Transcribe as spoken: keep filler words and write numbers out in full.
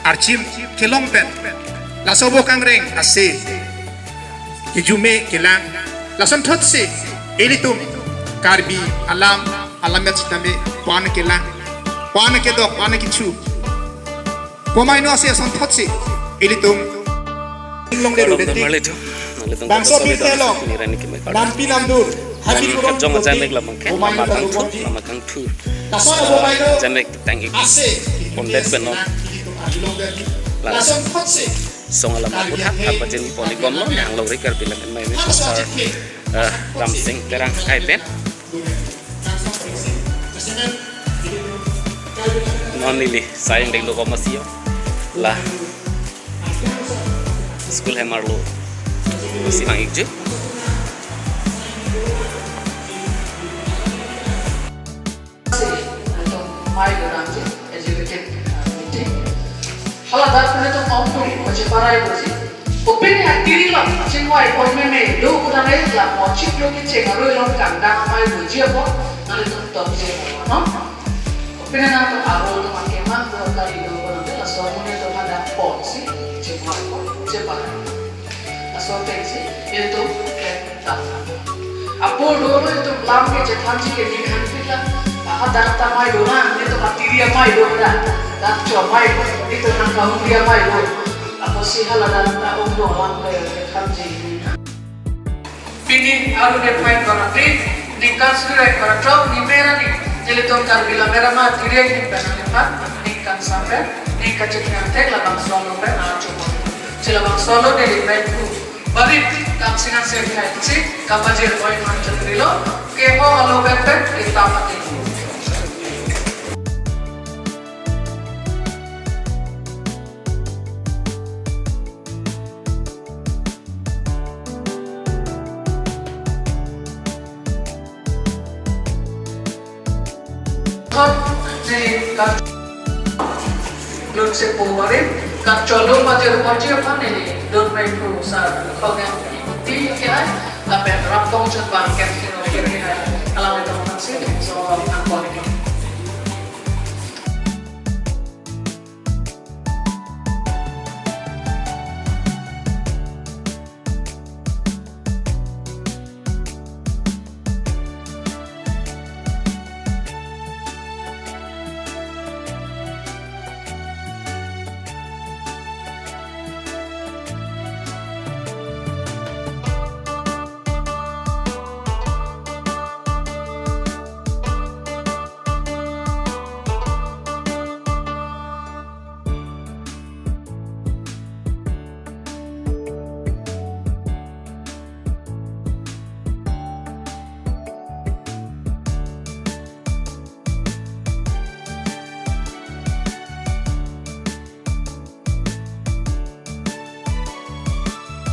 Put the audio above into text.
archim kelong pen laso abo kangreng ase kejume kelang. Lasonthotsi ilitum Karbi alam alammet sitame pan kelang, pan kedok, pan kechu. Pemaino ase asonthotsi ilitum inglong le Kardom rode dan ti. Marli thu. Nangli tong bangso kasabi pir dan telo. Nirani kimai kardom. Nampi namdur. Happy Nangli kurang kajong kopi. Ajamek labang ke, Pemaino lama tangthu, tangthu. Lama tangthu. Laso abo pemaino Ajamek tang ik. Ase. Pondet benon. Laso. Lasonthotsi. Song alam aphuthak, kapajin poligom lo, nang lori Karbi Anglong Environment Officer, eh, Ramsing Terang Kaiten. Non neli sayang denglo komasio. La school hem arlo si mang ikju. Mai Doranji, executive, uh, meeting. Hala dak pune to om to, pache parai boji. Kopine atiri lo, chingvai pon meme, do kudanai la, mo chiklo kecheng aroi along kangdang amai boji apo, nangtum tokje, no? Kopine nangtum aro atum akemang do kali do ko nangtum, laso amonit atum hadak ponsi, chingvai pon, pache parai. Laso atengsi, ilitum, eh, Apor do lo itum lam kechethanji ke ning hangpit la. Aha dak ta mai do lang, itum atiri amai do ra. Dak cho mai, itum nangkahumri amai do. Apotsi hala dak ta ong do lam kechethanji. Pini arni phai kora pri, ningkan suri phai kora throk ni mera ni. Nelitum Karbi Lammet Arat atiri ni pen ni pan, ningkan sampai, ningkan chethan tek labangso alo pen achupo. Chelabangso alo neli pen ku. Barit kam singan se bihai si kapajir oi man chakri lo, ke ho alo pen pen kita mati. Thot neli ka lun se po barim, kacholo pajir pajir aphan neli lun mai phu sa khogeng ti ke ai, lapen rap tong chot bang kem kino ke ke ai, alam itu masih so